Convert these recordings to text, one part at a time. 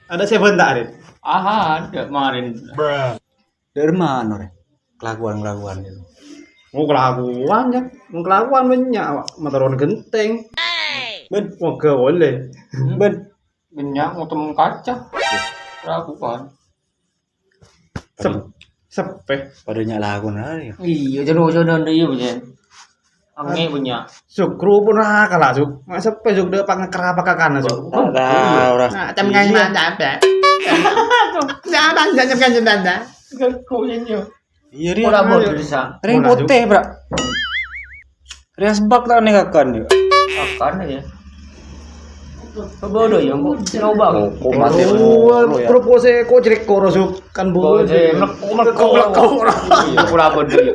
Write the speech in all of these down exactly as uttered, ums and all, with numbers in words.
Ada sè bânta, Rin? Aha, ada kemarin. Dâri mana, Rè? Kelakuan-kelakuan itu. Oh, kelakuan, ya. Mau kelakuan banyak, awak motoran genteng. Ben. Wah, gak boleh. Ben. Banyak mau temu kaca. Kelakuan. Sep-, sepe. Padâ nya' lakon aja. Iya, jono-jono iya, punya. Angè punya. Suk, kru pun ra kalah, Suk. Mak sepe, Suk, dâ' pangakra apa kakana, Suk. Ora, ora. Nah, tem kan mantap, ya. Jangan, jangan, jangan, jangan. Gak kuenya. Iya, Ria. Ora bodoh bisa. Ring putih, Bra. Ria sebak tak nih kakan, ya? Kakan, ya. Bodoh, ya, kok coba, kok. Kok mati. Propose kok jelek koro, Suk. Kan bodoh. Kok jelek, kok, kok, kok. Iya, ora bodoh, ya.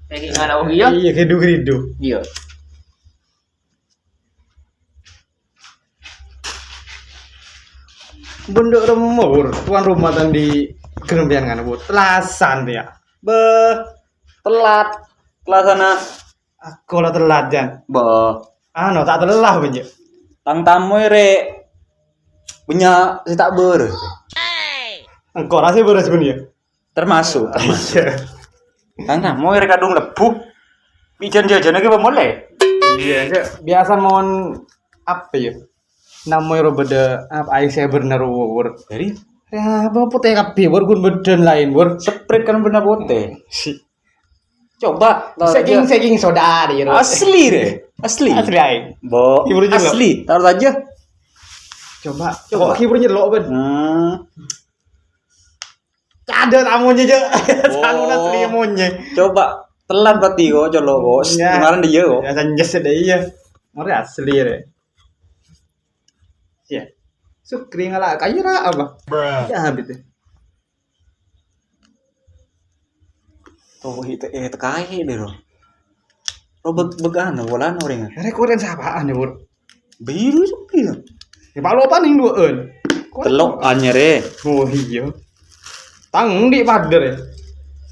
Kayak gimana, oh, iya? Iya, kedu-kedu. Iya. Benduk remur, tuan rumah tadi gerembian kan, Bu. Telasan dia. Beh, telat. Telasana. Aku lah telat, Jan. Beh. Anu, tak telah, Bun, ya. Tang tamu, Rè. Punya si tak ber. Engko' rasa beres, Bun, ya. Termasuk, termasuk. Iya. Tang tamu, Rè, kadung lebu. Pijan jajan lagi apa mulai? Iya, Cak. Biasa mon apa ya? Namanya ro beda apa air saya bener, Wur. Jadi? Ya, apa putih kabeh, Wur, gun beden lain, Wur. Sprite kan bener putih. Si. Coba, saking, saking soda, ya, Wur. Asli, Rè. Asli. Asli, ae. Bo, hibur jelek. Asli. Taruh aja. Coba, coba. Kok hibur jelek, Ben? Hmm. Ada tamunya, Cek. Oh. Tamunya asli monyet. Coba, telan pati kok, colok kok. Iya. Kemarin dia kok. Ya, sanjes deh, iya. Mari asli, Rè. Iya. Sukri ngala kayu ra apa? Ya, habis deh. Tuh, itu, eh, tekahe deh, Ro. Ro beg-, began, wulan orangnya. Rekoran sapaan ya, Bur? Biru sepi ya. Ya, Pak Lopan yang duaan. Telok anyar, eh. Oh, iya. Tang di pader, eh.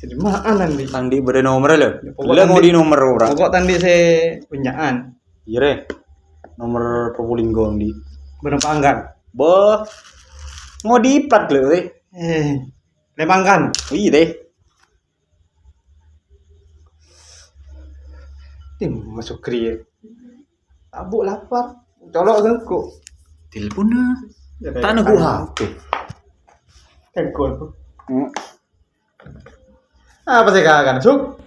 Sedimaan nanti. Tang di beri nomor, lo. Ya, pokok tang di nomor, ora. Pokok tang di se punyaan. Iya, Rè. Nomor Probolinggo, Ndi. Bener pangkat. Boh. Ngodi plat lho, Rè. Eh, lemangkan. Iya, deh. Tim masuk kriye. Tabuk lapar. Colok sengko. Telepon, ah. Ya, tak nunggu kan. H P. Telepon. Hmm. Apa sih, Kak? Kan, Suk?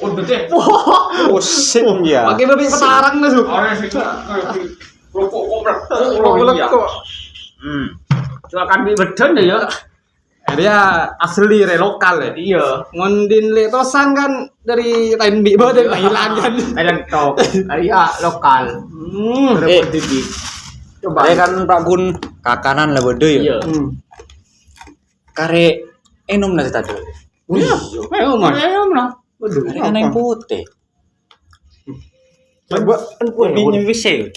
Oh, betul. Wah, pusing ya. Pakai bebek petarang nih, Suk. Orang sih, rokok kok, rokok, rokok, iya. Rokok. Hmm. Silakan beli bedon ya. Dia asli, Rè, lokal, ya. Iya. Ngondin le tosan kan dari Thailand, bawa dari Thailand kan. Thailand tok. Iya, lokal. Hmm. Eh. Coba. Saya kan Pak Gun kakanan lah bodoh ya. Iya. Hmm. Kare enom nasi tadi. Iya. Enom, Mas. Enom lah. Waduh. Kare kan yang putih. Coba, kopi nyewise.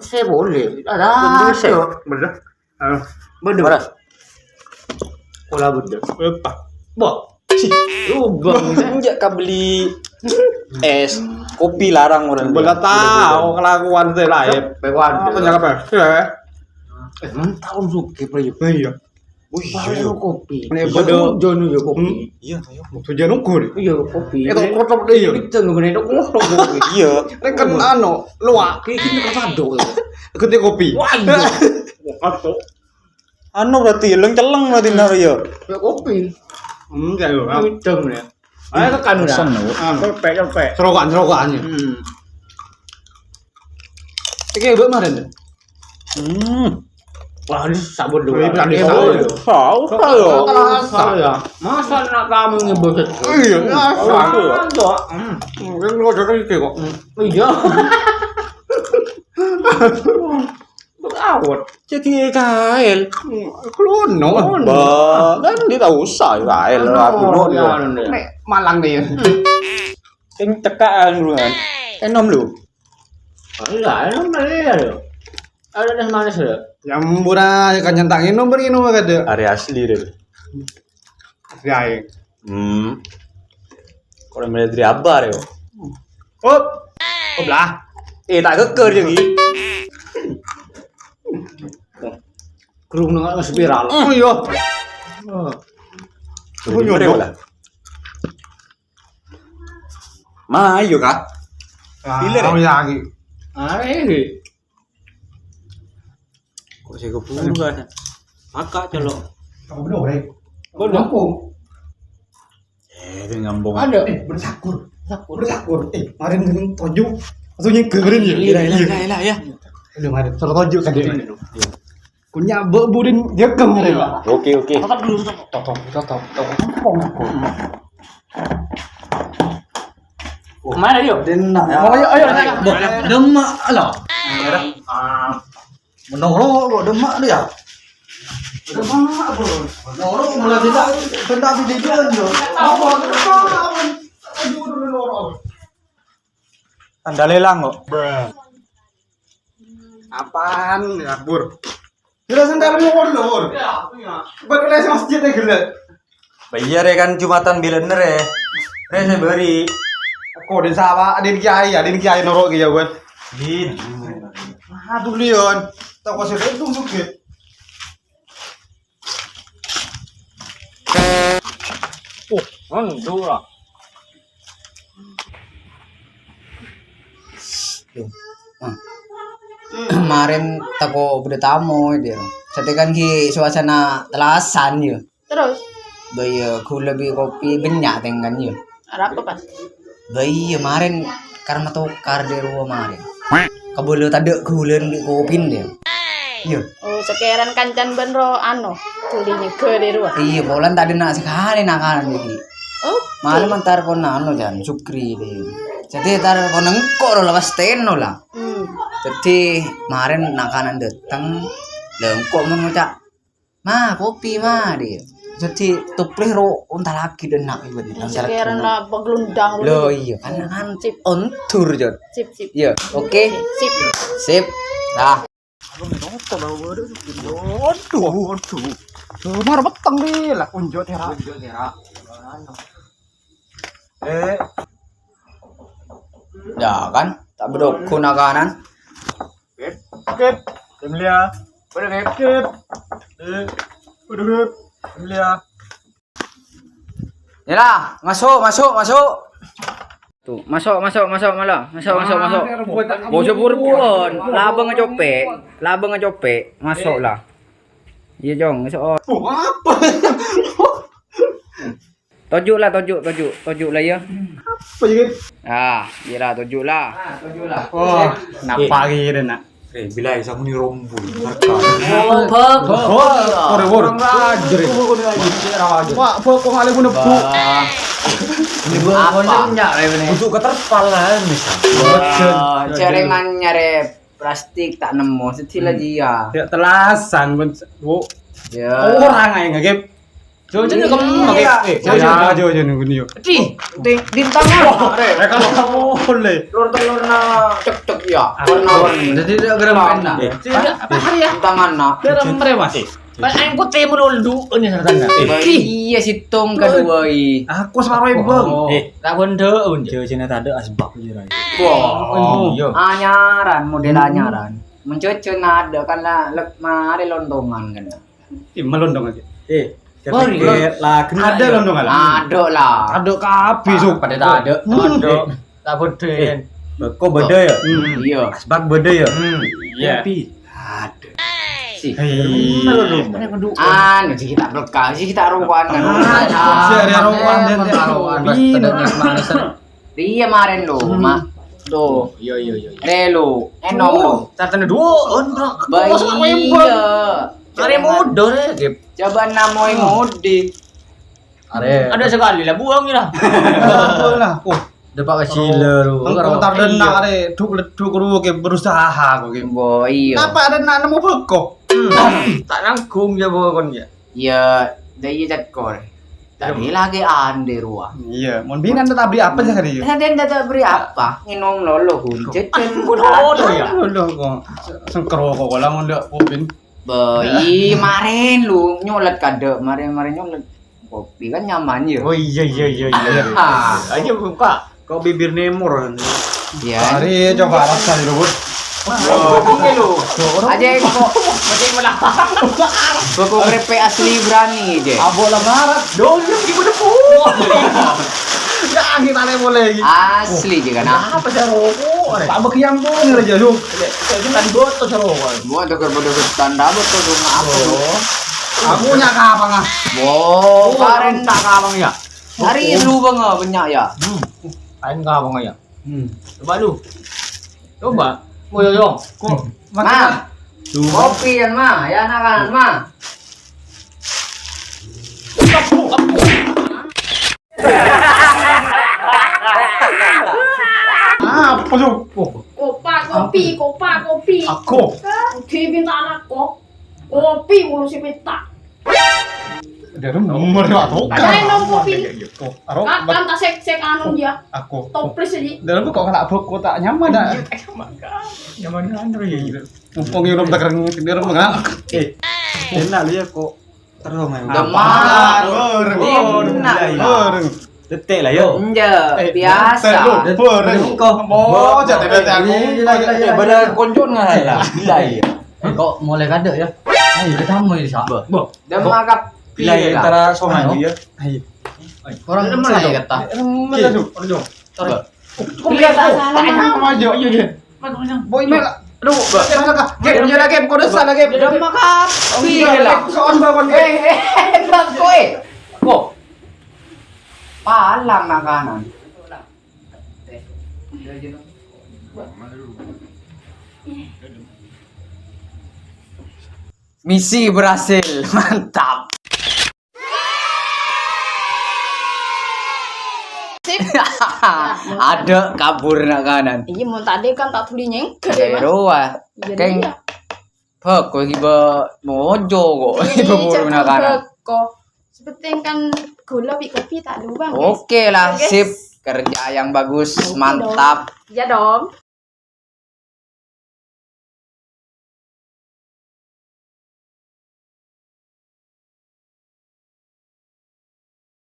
Saya boleh. Ada. Bener. Ah, bener. Mana? Pola bener. Apa? Boh. Lubang. Enggak kabeli es kopi larang orang. Bela tahu kelakuan saya lah ya. Bewan. Apa nyangka apa? Ya. Eh, man tahun suki, Pak, ya. Iya. Oh, iya. Kopi. Nek padha jono ya kopi. Hmm. Iya, ayo. Tujuan ukur. Iya, kopi. Itu kotor deh, iya. Itu nggak bener, kotor kopi. Iya. Nek kan anu, luwak. Kayak gini kan sado. Gede kopi. Wah, iya. Anu berarti leng celeng berarti nar ya. Ya kopi. Hmm, enggak lho. Hitam ya. Ayo tekan udah. Pesen, lho. Ah, cepet, cepet. Serokan, serokan ya. Hmm. Iki mbok maren. Hmm. Wah, ini sabun dulu. Ini tadi sabun. Tahu kalau. Terasa ya. Masa nak kamu nyebut itu? Iya, terasa. Tahu. Hmm. Mungkin lu ada kan itu kok. Iya. Awet. Jadi kael. Klono. Klono. Bah, kan dia tak usah kael. Anu, aku no, ya, anu, anu. Nek Malang nih ya. Sing tekaan dulu kan. Enom lu. Oh, iya, enom kali ya, lo. Ada teh manis, lo. Yang murah, kan nyentak nginum, beri nginum, kata. Hari asli, deh. Asli aja. Hmm. Kalau mulai dari abar, yo. Up. Up lah. Eh, tak geger, ya, Gi. Durung nang spiral. Oh, iya. Oh. Durung nyodok. Ma, ayo, Kak. Ah, iya, Ki. Arè, Ki. Kok sè keburu, kan? Maka, colok. Kok bener, Rek? Bener. Kampung. Eh, itu nyambung. Ada. Eh, bersakur. Bersakur. Bersakur. Eh, kemarin dengan toju. Langsung nyengkerin, ya? Iya, iya, iya, iya. Udah, kemarin. Suruh toju, kan, dia? Iya. Kunya, bu, budin, dia kemarin, Pak. Oke, oke. Totop dulu, totop. Totop, totop, totop. Kemana, yuk? Denang. Oh, ayo, ayo, ayo. Demak, loh. Ah. Menoro kok demak dia. Demak, bro. Menoro mulai kita benda di dia, bro. Apa? Apa? Aduh, aduh, aduh, aduh. Tanda lelang kok. Apaan ya, Bur? Jelas sandal mau kono, Bur. Buat oleh masjid ya, gila. Bayar ya kan Jumatan bilâna, Re. Re, sè bâri'. Kok di sawah, ada kiai, ada kiai noro' kiai, Bur. Din. Aduh, Leon. Tak kuasa itu juga. Oh, anu, dua. Maren tako' bâdâ tamoy, dia. Satèya kan ghi' suasana tellasan, ya. Terus? Bâ iyâ, ghulâ bi' kopi bânnya' tèngkan, ya. Arapa, pas? Bâ iyâ, maren karma tokar dâ' rowa maren. Kabâlâ tadâ' ghulâna bi' kopina, dia. Iyâ. Oh, sakèran kancan bân ro, ano, tuli nyèghâ dâ' rowa. Iyâ, polana tadâ' na' sakalè nakanan, jadi. Oh. Malen entar kono anu, Jan, Sukri, dia. Jadi entar kono engko' ro lawas teno, la. Hmm. Jadi, maren nakanan dâteng, la, engko' mon ngoca', "Ma, kopi, Ma," dia. Jadi, toplè ro ontallaghi dâ' enna' iwet. Sakèran la paglundang. Lo, iya, kan, kan, sip. Ondur, Jon. Sip, sip. Iya, oke. Sip. Sip. Nah. Waduh, waduh. Mar peteng, Ri. Lah, unjuk tera. Unjuk tera. Eh. Ya, kan? Tak bedok guna kanan. Kip, kip. Mulia. Pada kip, kip. Eh. Waduh, kip. Mulia. Yalah, masuk, masuk, masuk. Tuh, masuk, masuk, masuk, malah. Masuk, masuk, masuk. Bocah purpon, labang ngecopek, labang ngecopek, masuk lah. Iya, Jong, masuk. Oh, apa? Toju' lah, toju', toju', toju' lah, ya. Apa, ya? Ah, iya lah, toju' lah. Ah, toju' lah. Oh, napa gitu, nak? Eh, bilai samuni rombul, marka. Oh, bek. Bek, bek. Kurang ajar, ya. Wah, bek, kok ngalih pun nebuk. Bah. Ini bek, apa? Untuk keterpal lah, misal. Wah, cerengan nyari plastik tak nemu, sedih lah dia. Ya, telasan, pun, Bu. Ya. Orang aja ngegep. Coba, coba, kamu pakai. Iya. Eh, coba, coba, coba, coba, nunggu nih, yuk. Di, di, di tangan. Wah, eh, kalau boleh. Telur-telurna cek-cek, ya. Ah, warna-warni. Jadi, dia geram. Nah, kena. Eh, tidak, apa hari ya? Di tangan, nah. Geram, Mas. Pas angkut temu dulu, ini sana tanda. Eh, iya, situng kedua, i. Aku separuh, Bang. Oh. Eh, tak bondo, bondo. Coba sini tanda asbak, iya, Rai. Wah. Oh, iya. Anyaran, model anyaran. Mencocok nada kan lah, lek mari lontongan kan. Eh, melondong aja. Eh, Bor, kepikir lah, kena ada ya. Londongan lah. Ada lah. Ada kapi, Suk. Pada tak ada. Hmm. Ada. Eh, tak bodoh, eh, kan? Kok beda ya? Hmm. Iya. Asbak beda ya? Hmm. Iya. Kopi. Ada. Sih. Hei. Anu, sih kita belka, sih kita rokokan kan. Ah, sih ada rokokan dan rokokan. Iya. Iya, maren lo, Mak. Tuh. Iya, iya, iya, iya. Re lo, enom lo. Catatan dua, on, bro. Bayi, iya. Are muda, re, Gep. Coba namoi mudik. Are. Ada sekali lah, buang lah. Buang lah. Oh. Depak kecil, lo. Engkau tar dena, re. Duk leduk, ru, Gep, berusaha, kok, Gep. Bo, iya. Kenapa ada nak nemu beko? Hmm. Tak nanggung ya, pokoknya. Ya, dah iya cekor. Tadi lagi ande ruang. Iya, mon binan tetap beri apa sih kali ya? Tadi anda tak beri apa? Nginum lolo kuncet kan. Lolo ya? Lolo kok. Sengkero kok, kalau ndak kopin. Boi, maren lu nyolet kade, maren-maren nyolet. Kopi kan nyaman ya. Oh, iya, iya, iya, iya. Ah. Aja buka. Kok bibir nemor? Iya. Mari coba rasa dulu, Bud. Bro, iya lo. Aja kok. Masih malah. Boko krepe asli berani aja. Abo la melarat. Dulu gimana po? Ya, kita boleh. Asli juga nah. Apa sih rokok? Pak Bekiang tuh ngeraja yuk. Kan botol sih rokok. Buat dokter bodoh tanda botol dong apa? Aku nyak apa ngah? Wow, karen tak apa ya? Hari lu bang banyak ya. Hmm. Lain apa ya? Hmm. Coba lu. Coba. Mau yo. Kok makan? Kopi kan ma, ya anak-anak ma. Apa lu? Oh. Kopa kopi, kopa kopi. Aku. Dipinta anak kok. Kopi mulu si peta. Dalam nomor atau Ayo, nom kopi. Aro kan tak sek sek anu dia. Aku. Toples aja. Dalam kok kena bok kok tak nyaman dah. Nyaman kan ya. Mumpung yang belum terang, dia belum mengenal. Eh, enak lu ya kok. Terus main. Gampang. Bareng. Enak. Bareng. Detik lah yo. Enggak, biasa. Bareng. Kok. Oh, jadi aku. Pada konjun nggak lah. Gila ya. Kok mulai kadek ya? Ayo ketemu ya, Sa. Bo. Dan makap. Gila ya, antara sama dia. Ayo. Orang saya kata. Mana tuh? Orjo. Kok biasa sana. Ayo, ayo. Boy, Mel. Aduh, Gem, Gem, Gem, Gem, kau desa lah, Gem. Udah makan. Iya lah. Soal bangun. Eh, eh, bang, kowe. Kok? Palang makanan. Misi berhasil. Mantap. Sip. Ada kabur nak kanan. Iya, mau tadi kan tak tuli nyengkel, Mas. Roa. Iya, Keng. Iya. Beko iki be mojo kok. Iya, ibu guru nak kanan. Beko. Seperti kan gula pi kopi tak luang, guys. Oke lah, oke, guys. Sip. Kerja yang bagus, oke, mantap. Dong. Iya dong.